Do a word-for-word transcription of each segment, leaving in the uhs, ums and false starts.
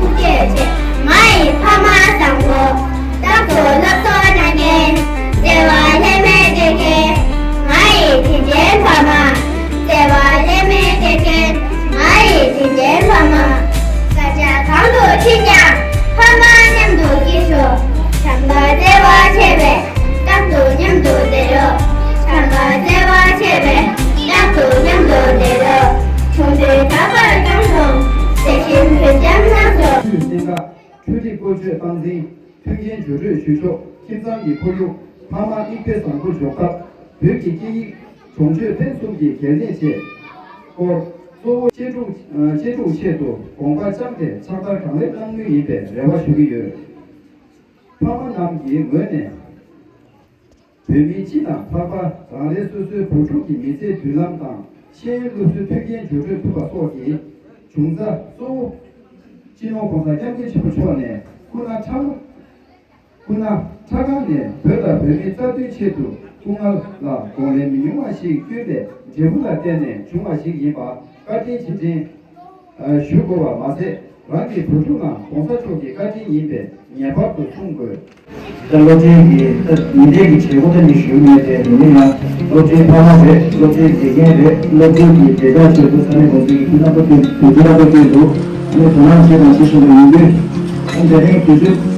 ཐུགས་རྗེ་ཆེ། ང་ཡི་ཕ་མ་བཟང་པོ། རྟག་ཏུ་སློབ་གསོ་གནང་མཁན། བརྩེ་བ་ལྷད་མེད་སྤྲད་མཁན། ང་ཡི་དྲིན་ཅན་ཕ་མ། བརྩེ་བ་ལྷད་མེད་སྤྲད་མཁན། ང་ཡི་དྲིན་ཅན་ཕ་མ། དཀའ་ཆ་གང་དུ་ཕྱིན་ཀྱང་ཕ་མ་མཉམ་དུ་སྐྱིད་ཤོག་བྱམས་པ་བརྩེ་བ་ཆེ་བས། རྟག་ཏུ་མཉམ་དུ་བསྡད་རོགས། བྱམས་པ་བརྩེ་བ་ཆེ་བས། རྟག་ཏུ་མཉམ་དུ་བསྡད་རོགས། ཆུང་དུས་ད་བར་ཀྱང་སོང་། དེ་བཞིན་བོད་རྒྱ་གནམ་ས། འཕྲུལ་རིག་བཀོལ་སྤྱོད་སྟངས་འཛིན། མཐུན་རྐྱེན་བརྒྱུད་སྤྲོད་ཞུ་ཕྱོགས། ཁྱིམ་ཚང་གི་ཁོར་ཡུག་ཕ་མ་མིག་དཔེ་བཟང་པོ་འཇོག་ཐབས། བོད་ཀྱི་སྐད་ཡིག་སྦྱོང་སྤྱོད་ཕན་གསུམ་གྱི་གལ་གནད་བཅས་སྐོར། གཙོ་བོ་གཅེས་ཕྲུག་གཅེས་ཕྲུག་ཆེད་དུ་དགོངས་པ་བཅངས་ཏེ་ཕྱག་བསྟར་གང་ལེགས་གནང་མུས་ཡིན་པའི་རེ་བ་ཞུ་གི་ཡོད། ཕ་མ་རྣམས་ཀྱི་ངོས་ནས། བོད་མི་སྤྱི་དང་ལྷག་པར་རང་རེ་སོ་སོའི་བུ་ཕྲུག་གི་མི་ཚེའི་མདུན་ལམ་དང་ཤེས་ཡོན་སློབ་གསོའི་མཐུན་རྐྱེན་སྦྱོར་སྤྲོད་ཐུབ་པ་སོགས་ཀྱི་འབྱུང་རྩ་གཙོ་བོ། སྤྱི་ནོར་༸གོང་ས་༸སྐྱབས་མགོན་ཆེན་པོ་མཆོག་ནས་སྐུ་ན་ཕྲ་སྐུ་ན་ཕྲ་སྒང་ནས་བོད་དང་བོད་མིའི་རྩ་དོན་ཆེད་དུ་སྐུ་ངལ་ལ་གདོང་ལེན་མི་ཉུང་བ་ཞིག་བསྐྱོན་པའི་འབྲས་བུ་ལ་བརྟེན་ནས་བྱུང་བ་ཞིག་ཡིན་པ་བཀའ་དྲིན་རྗེས་དྲན་ཞུ་དགོས་པ་མ་ཟད། རང་གི་བུ་ཕྲུག་རྣམས་༸གོང་ས་མཆོག་གི་བཀའ་དྲིན་ཡིན་པས་ངེས་པར་དུ་གསུང་དགོས། ད་སློབ་གྲྭའི་གི་ད་ཉིན་རེ་གི་བྱེད་སྒོ་ད་ནི་ཞུ་མེད་དེ། ཡིན་ན་ཡང་སློབ་གྲྭའི་ཕ་མ་རེད། སློབ་གྲྭའི་དགེ་རྒན་རེད། སློབ་ཕྲུག་གི་བདེ་འཇགས་ཆེད་དུ་ས་གནས་འགོ་འཛིན་གྱི་སྐུ་ཚབ་པ་བསྐྱོན་འདུག་སྐུ་ཚབ་པ་བསྐྱོན་འདུག་ཨ་ནི་དོ་སྣང་བྱེད་དང་བྱེད་བཞིན་པ་ཡིན་དུས། ཨ་ནི་དེ་རིང་དུས་ཚོད།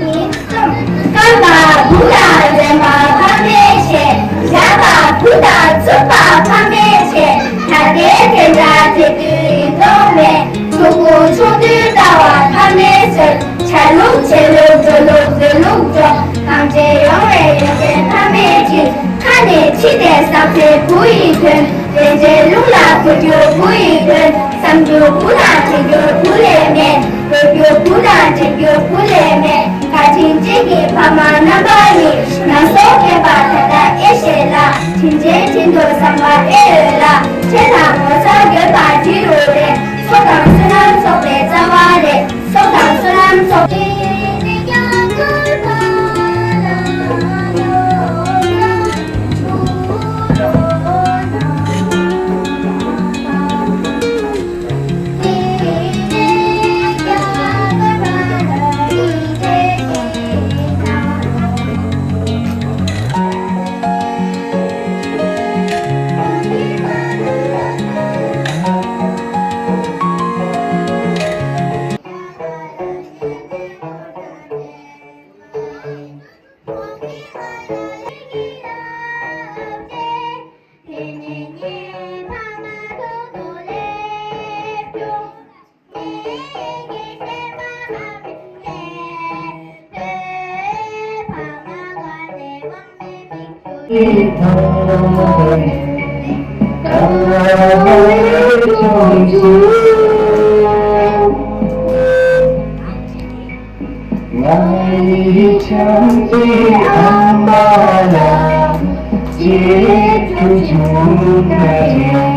རྐང་པ་བུ་དང་འདྲེན་པ་ཕ་མའི་ཆེད། ཞགས་པ་བུ་དང་བཙུགས་པ་ཕ་མའི་ཆེད། ད་ལྟའི་དེ་འདྲ་དེ་དུས་ཡིན་མདོག་མེད། གཟུགས་པོ་ཆུང་དུས་ལྟ་བ་ཕ་མའི་ཚོད། ཆ་ལུགས་ཆེ་ལུགས་འགྲོ་ལུགས་འཛུལ་ལུགས་འགྲོ། གང་བྱེད་ཡོང་བའི་ཡོན་ཏན་ཕ་མའི་ཁྲིད། ཁ་ནས་ཁྲིད་དེ་བསགས་ཚད་བུ་ཡི་དོན། དེ་འདྲའི་ལུགས་ལ་གོ་རྒྱུ་བུ་ཡི་དོན། བསམ་རྒྱུ་བུ་དང་དྲན་རྒྱུ་བུ་ལས་མེད། འོས་རྒྱུ་བུ་དང་དྲན་རྒྱུ་བུ་ལས་མེད། བཀའ་དྲིན་ཅན་གྱི་ཕ་མ་རྣམ་པ་ཡིས། ནང་སོ་བསྐྱོད་པ་ད་ལྟ་ཨེ་ཤེས་ལ། དྲིན་ཅན་དྲིན་དུ་བསམ་པ་ཨེ་ཡོད་ལ། ཁྲེལ་དང་ངོ་ཚ་དགོས་པ་འདི་རུ་རེད། ཚོགས་དང་བསོད་ནམས་ཚོགས་པའི་རྩ་བ་རེད། ཚོགས་དང་བསོད་ནམས་ཚོགས། ང་ཡི་བྱམས་བརྩེའི་ཨ་མ་ལགས། ཅེས་ཐུགས་བྱུང་ན་རེ།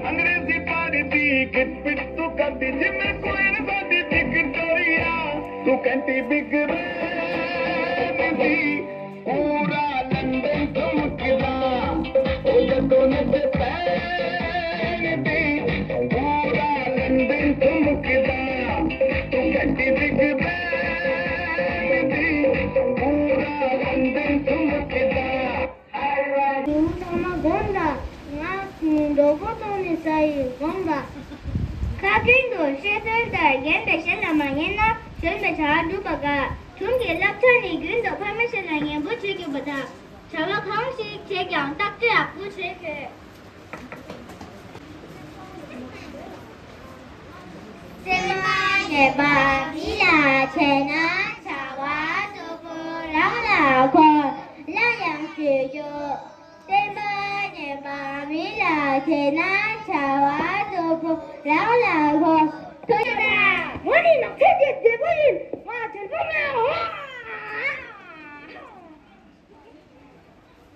अंग्रेजी पार्टी की पिट्टू कर दी जिम्मे कोई साडी विक्टोरिया। तू कहती बिग बैन दी पूरा लंदन ठुमकदा। ओ जदों नच पैन दी पूरा लंदन ठुमकदा। तू कहती बिग बैन दी पूरा དགོངས་པ། ཁ་ཀུན་ཏུ་ཤེས་དོན་ལྟར། རྒན་པས་གཞན་ལ་མ་ཉན་ན། གཞོན་པས་བྱ་བ་སྒྲུབ་པ་དཀའ། སྒྲུང་གི་བསླབ་བྱ་ནི། རྒྱུན་དུ་ཕ་མ་གཞན་ལ་ཉན་པོ་བྱེད་དགོས་པ་དང་། བྱ་བ་གང་ཞིག་བྱེད་ཀྱང་བརྟག་དཔྱད་ཡག་པོ་བྱེད་དགོས། སེམས་པ་ངན་པ་མི་ལ་བྱས་ན། བྱ་བ་སོག་པོ་རང་ལ་འཁོར། སླར་ཡང་བརྗོད་རྒྱུ། སེམས་པ་ངན་པ་མི་ལ་བྱས་ན། བྱ་བ་སོག་པོ་རང་ལ་འཁོར། ཐུགས་རྗེ་གནང་། མོ་ནི་ནགས་ཚལ་གྱི་རྒྱལ་པོ་ཡིན། ང་དྲེལ་པོ་མེད།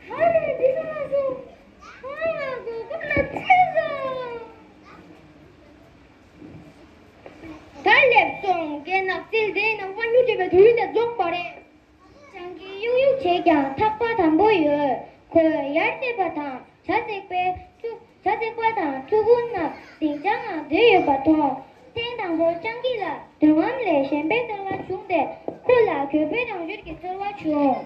ཧ་ལས་འདི་ལ་སོང་། ཧ་ལས་སོང་། ཁོ་ལ་ཚེ་སོང་། ད་སླེབས་སོང་། ངས་ནགས་ཚལ་འདིའི་ནང་དཔལ་སྨྱུག་འགྲིལ་བའི་དུས་ཡུན་དེ་རྫོགས་པ་རེད། སྤྱང་ཀི་གཡུག་གཡུག་བྱས་ཀྱང་ཐག་པ་དམ་པོ་ཡོད། ཁོས་ཡར་བལྟས་པ་དང་བྱ་བརྩེགས་པའི་ཕྲུ། བྱ་བརྩེགས་པ་དང་ཕྲུ་གུ་རྣམས་སྡིངས་ཆའི་ནང་འཛུལ་ཡོད་པ་མཐོང་། ཐེངས་དང་པོར་སྤྱང་ཀི་ལ་འདོད་རྔམ་ལས་ཞེན་པའི་བརྩེ་བ་བྱུང་སྟེ། ཁོ་ལ་འགྱོད་པའི་རང་བཞིན་གྱི་བརྩེ་བ་བྱུང་།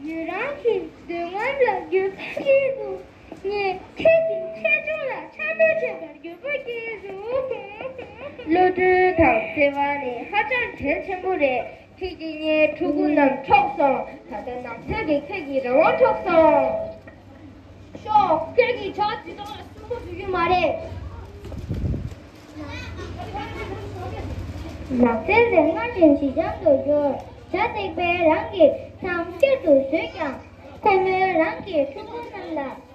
ཉེ་རང་གི་འདོད་རྔམ་ལ་འགྱོད་པ་སྐྱེས་སོང་། ངས་ཁྱེད་ཀྱི་ཆེ་ཆུང་ལ་ཆ་འདོད་བྱེད་པར་འགྱོད་པ་སྐྱེས་སོང་། བློ་གྲོས་དང་བརྩེ་བ་ནི་ཧ་ཅང་གལ་ཆེན་པོ་རེད། ཁྱེད་ཀྱིས་ངའི་ཕྲུ་གུ་རྣམས་འཕྲོག་སོང་། ད་ལྟ་ནགས་ཚལ་གྱི་ཁྱེད་ཀྱི་རང་དབང་འཕྲོག་སོང་། ཤོག་ཁྱེད་ཀྱིས་བྱ་དེ་དག་ལ་སུན་པོ་བཟོ་རྒྱུ་མ་རེད། ནགས་ཚལ་དེ་སྔར་བཞིན་ཞི་འཇམ་དུ་གྱུར། བྱ་བརྩེགས་པས་རང་གི་མཚམས་བསྐྱར་དུ་བཟོས་ཀྱང་། ཁོ་མོས་རང་གི་ཕྲུ་གུ་རྣམས་ལ་